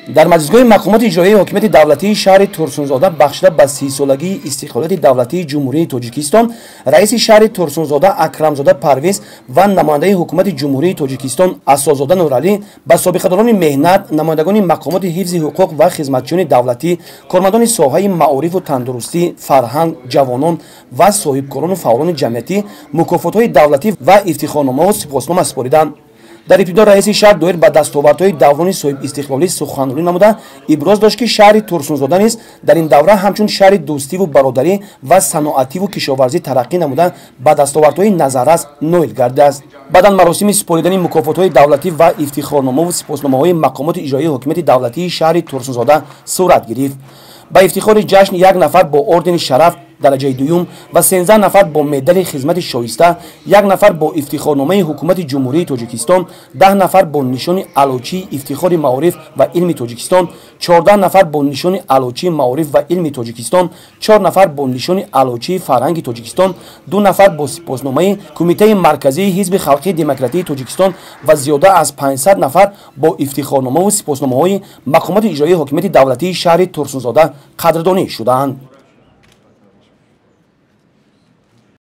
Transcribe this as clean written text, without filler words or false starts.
Дар маҷлисгоҳи мақомоти иҷроияи ҳокимияти давлатии шаҳри Турсунзода бахшида ба 30-солагии истиқлолияти давлатии Ҷумҳурии Тоҷикистон раиси шаҳри Турсунзода Акрамзода Парвиз ва намояндаи ҳукумати Ҷумҳурии Тоҷикистон Асозода Нуралӣ ба собиқадорони меҳнат, намояндагони мақомоти ҳифзи ҳуқуқ ва хизматчиёни давлатӣ, кормандони соҳаи маорифу тандурустӣ, фарҳанг, ҷавонон ва соҳибкорону фаъолони ҷамъиятӣ мукофотҳои давлатӣ ва ифтихорномаҳо сипоснома супориданд. Дар ибтидо раиси шаҳр доир ба дастовардҳои даврони соҳибистиқлолӣ суханронӣ намуда, иброз дошт, ки шаҳри Турсунзода низ дар ин давра ҳамчун шаҳри дӯстиву бародарӣ ва саноативу кишоварзӣ тараққӣ намуда, ба дастовардҳои назаррас ноил гардидааст. Баъдан маросими супоридани мукофотҳои давлатӣ ва ифтихорномаву сипосномаҳои мақомоти иҷроияи ҳокимияти давлатии шаҳри Турсунзода сурат гирифт. Ба ифтихори ҷашн як нафар бо ордени шараф дараҷаи дуюм ва 13 нафар бо медали хизмати шоиста, як нафар бо ифтихорномаи ҳукумати Ҷумҳурии Тоҷикистон, 10 нафар бо нишони аълочии ифтихори маориф ва илми Тоҷикистон, 14 нафар бо нишони аълочии маориф ва илми Тоҷикистон, 4 нафар бо нишони аълочии фарҳанги Тоҷикистон, 2 нафар бо сипосномаи Кумитаи марказии Ҳизби халқии демократии Тоҷикистон ва зиёда аз 500 нафар бо ифтихорномаву сипосномаҳои мақомоти иҷроияи ҳокимияти давлатии шаҳри Турсунзода қадрдонӣ шудаанд.